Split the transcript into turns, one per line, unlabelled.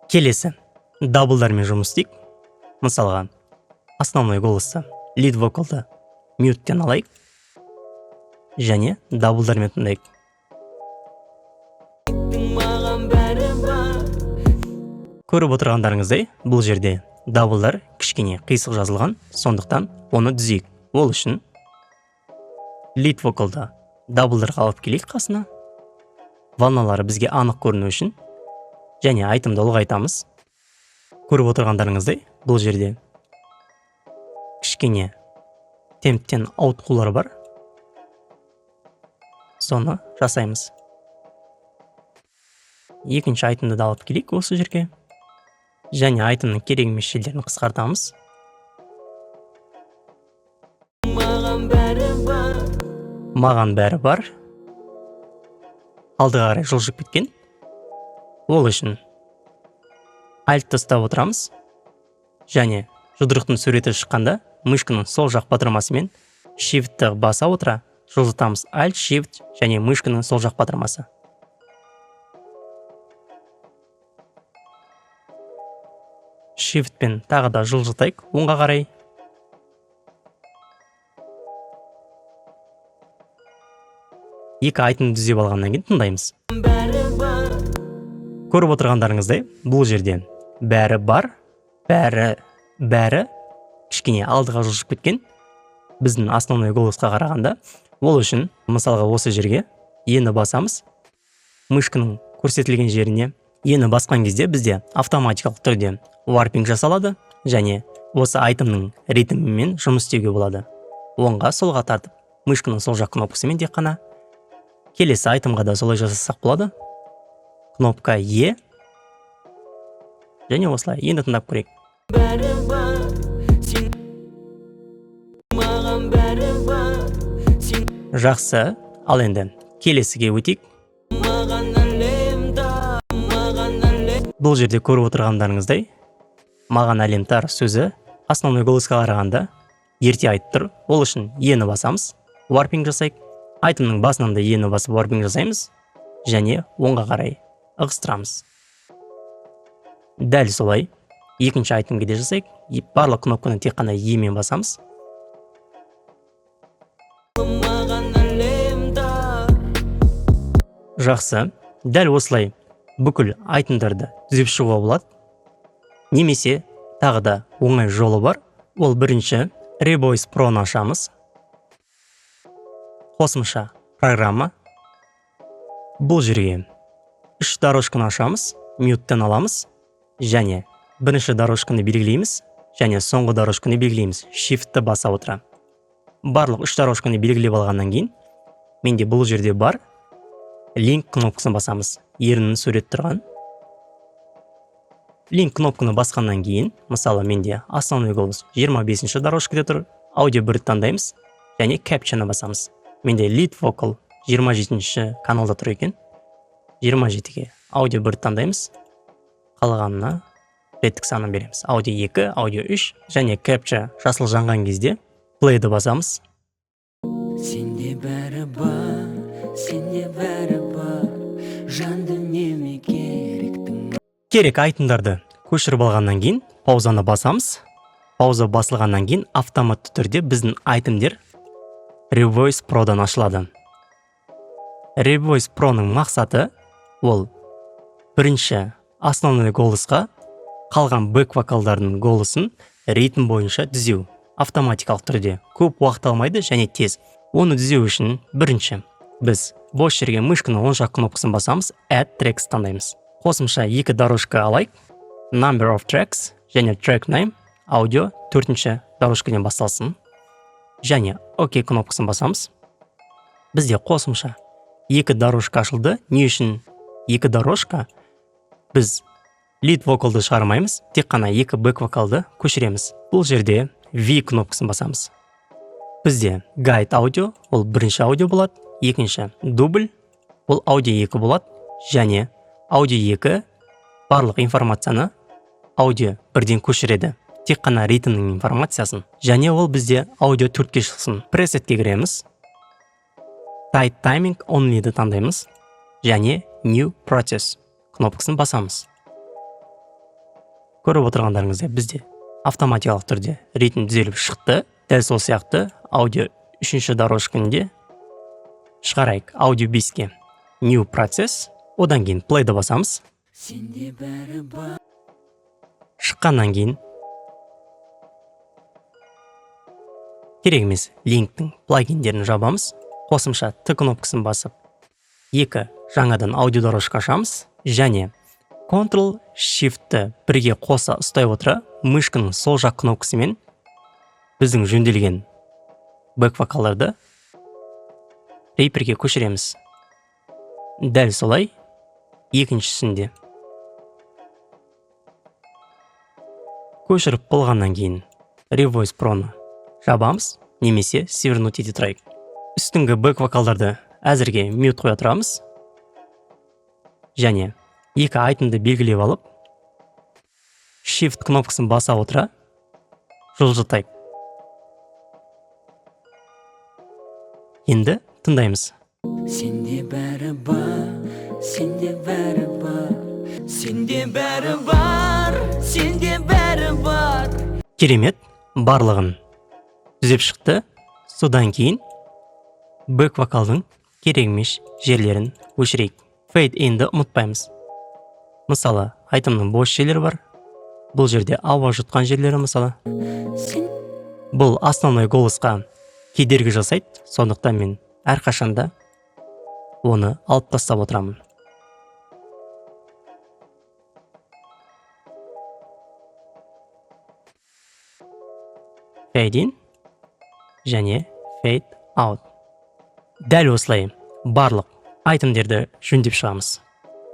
Келесі даблдармен жұмыс істейік. Мысалға, основной голосты, лид вокалды мьюттен алайық және даблдармен тыңдайық.
Маған бәрі бар.
Көріп отырғандарыңыздай, бұл жерде даблдар кішкене қисық жазылған, сондықтан оны түзейік. Ол үшін лид вокалды даблдарға алып келейік қасына, волналары бізге анық көріну үшін, және айтымды ұлғайтамыз. Көріп отырғандарыңыздай, бұл жерде кішкене темптен ауытқулар бар, соны жасаймыз. Екінші айтымды да алып келейік осы жерге және айтымның керек емес жерлерін қысқартамыз.
Маған бәрі бар.
Маған бәрі бар алдыға қарай жылжып кеткен. Ол үшін альтты ұстап отырамыз және жұдырықтың суреті шыққанда мышканың сол жақ батырмасымен shiftті баса отыра жылжытамыз. Alt, Shift және мышканың сол жақ батырмасы. Shiftпен тағы да жылжытайық оңға қарай. Екі айтымды түзеп алғаннан кейін тыңдаймыз.
Бәрі бар.
Көріп отырғандарыңыздай, бұл жерде бәрі бар, бәрі, бәрі кішкене алдыға жылжып кеткен біздің основной голосқа қарағанда. Ол үшін, мысалға, осы жерге ені басамыз, мышканың көрсетілген жеріне ені басқан кезде бізде автоматикалық түрде варпинг жасалады және осы айтымның ритмімен жұмыс істеуге болады, оңға, солға тартып, мышканың сол жақ кнопкасымен тек қана. Келесі айтымға да солай жасасақ болады, кнопка Е, және осылай. Енді тыңдап көрейік.
Бәрі бар сен, маған бәрі бар сен.
Жақсы, ал енді келесіге өтейік.
Маған әлем тар, маған әлем.
Бұл жерде көріп отырғандарыңыздай, маған әлем тар сөзі основной голосқа қарағанда ерте айтып тұр. Ол үшін ені басамыз, варпинг жасайық. Айтымның басынан да ені басып, варпинг жасаймыз және оңға қарай ығыстырамыз. Дәл солай екінші айтымге де жасайық. Барлық кнопканы тек қана Е мен басамыз.
Маған әлем тар.
Жақсы, дәл осылай бүкіл айтымдарды түзеп шығуға болады немесе тағы да оңай жолы бар. Ол бірінші Revoice Pro-ны ашамыз, қосымша программа. Бұл жерге үш дорожканы ашамыз, мьюттен аламыз және бірінші дорожканы белгілейміз және соңғы дорожканы белгілейміз shiftті баса отыра. Барлық үш дорожканы белгілеп алғаннан кейін, менде бұл жерде бар, link кнопкасын басамыз, еріннің суреті тұрған link кнопканы басқаннан кейін, мысалы, менде основной голос 25 дорожкада тұр, аудио бірді таңдаймыз және capture басамыз. Менде lead vocal 27 каналда тұр екен, 27-ге аудио бірді таңдаймыз, қалғанына реттік санын береміз: аудио 2, аудио 3. Және capture жасыл жанған кезде playді басамыз.
Сенде бәрі бар, сенде бәрі бар, жан дүниеме керектің.
Керек айтымдарды көшіріп алғаннан кейін паузаны басамыз. Пауза басылғаннан кейін автоматты түрде біздің айтымдер Revoice Pro'дан ашылады. Revoice Pro'ның мақсаты ол бірінші основной голосқа қалған бэк вокалдардың голосын ритм бойынша түзеу автоматикалық түрде, көп уақыт алмайды және тез. Оны түзеу үшін бірінші біз бос жерге мышканың оң жақ кнопкасын басамыз, Add Tracks таңдаймыз. Қосымша екі дорожка алайық, Number of Tracks және Track Name аудио төртінші дорожкадан басталсын және ОК кнопкасын басамыз. Бізде қосымша екі дорожка ашылды. Не үшін екі дорожка? Біз лид вокалды шығармаймыз, тек қана екі бэк вокалды көшіреміз. Бұл жерде V кнопкасын басамыз. Бізде guide аудио ол бірінші аудио болады, екінші дубль ол аудио екі болады және аудио екі барлық информацияны аудио бірден көшіреді, тек қана ритмнің информациясын, және ол бізде аудио төртке шықсын. Пресетке кіреміз, Tight Timing Only'ді таңдаймыз және New Process кнопкасын басамыз. Көріп отырғандарыңыздай, бізде автоматикалық түрде ритм түзеліп шықты. Дәл сол сияқты аудио үшінші дорожканы де шығарайық. Аудио 5-ке new процесс, одан кейін playді басамыз.
Сенде бәрі бар.
Шыққаннан кейін керек емес линктің плагиндерін жабамыз. Қосымша Т кнопкасын басып, екі жаңадан аудиодорожка ашамыз және Ctrl Shift'ті бірге қоса ұстай отыра, мышканың сол жақ кнопкасымен біздің жөнделген бэк вокалдарды Reaperге көшіреміз. Дәл солай екіншісінде. Көшіріп болғаннан кейін Revoice Pro-ны жабамыз немесе свернуть ете тұрайық. Үстіңгі бэк вокалдарды әзірге мют қоя тұрамыз. Және екі айтымды белгілеп алып, Shift кнопкасын баса отыра жылжытайық. Енді тыңдаймыз.
Сенде бәрі бар, сенде бәрі бар, сенде бәрі бар, сенде бәрі бар.
Керемет, барлығын түзеп шықты. Содан кейін бэк вокалдың керек емес жерлерін өшірейік. Fade inді ұмытпаймыз. Мысалы, айтымның бос жерлері бар. Бұл жерде ауа жұтқан жерлері мысалы.
Сен
Бұл основной голосқа кедергі жасайды, сондықтан мен әрқашанда оны алып тастап отырамын. Fade in және fade out. Дәл осылай барлық айтымдерді жөндеп шығамыз.